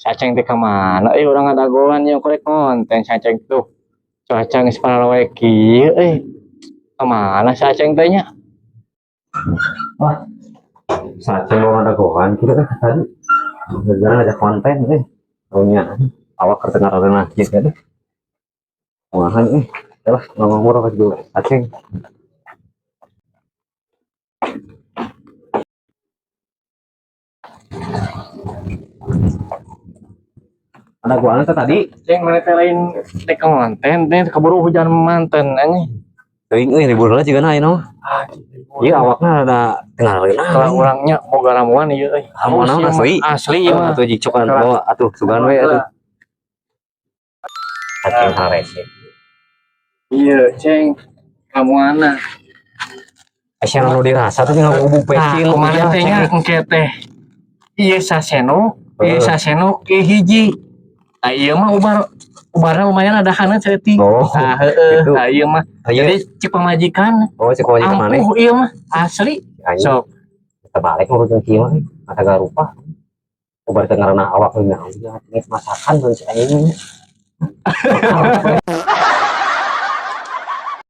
Si Aceng teh kemana? Eh, urang ngadagoan yang korek konten si Aceng tuh. Cuaca geus parawe kieu euy. Kemana si Aceng teh nya? Wah, saat mau ngadagoan gitu kan tadi. Jangan ada konten eh. Taunya awak kedengaran lagi kan. Wah, eh. Lah, ngomong murah juga Aceng. Ada gua teh tadi. Ceng, mana teh lain teh konten teh, keburu hujan manten anjing. Teuing euy, libur heula jiga ayeuna mah. Ah, gitu. Ieu awakna ada tengah Kalau reunah. Urangnya boga ramuan ieu euy. Ramuan naon asli? Asli ieu mah. Atuh jicokan bawa atuh sugan we atuh. Aceng harese. Iya, Ceng. Ramuanna. Asa nu dirasa tuh tinggal ngubung Nah, pecil. Kumaha teh nya engke teh. Ieu saseno, ieu saseno, ieu hiji. Nah, ieu mah ubar ubarna lumayan ada kana saeutik. Oh, Nah, heeh, gitu. Nah, ieu mah. Iya. Jadi cik pamajikan Oh, cek wajib mana? Ampuh ieu mah asli. Anjing. Sok. Terbalik ngurus kieu mah mata garupa. Ubar teh ngaranna awak nu naon masakan mun si anjing.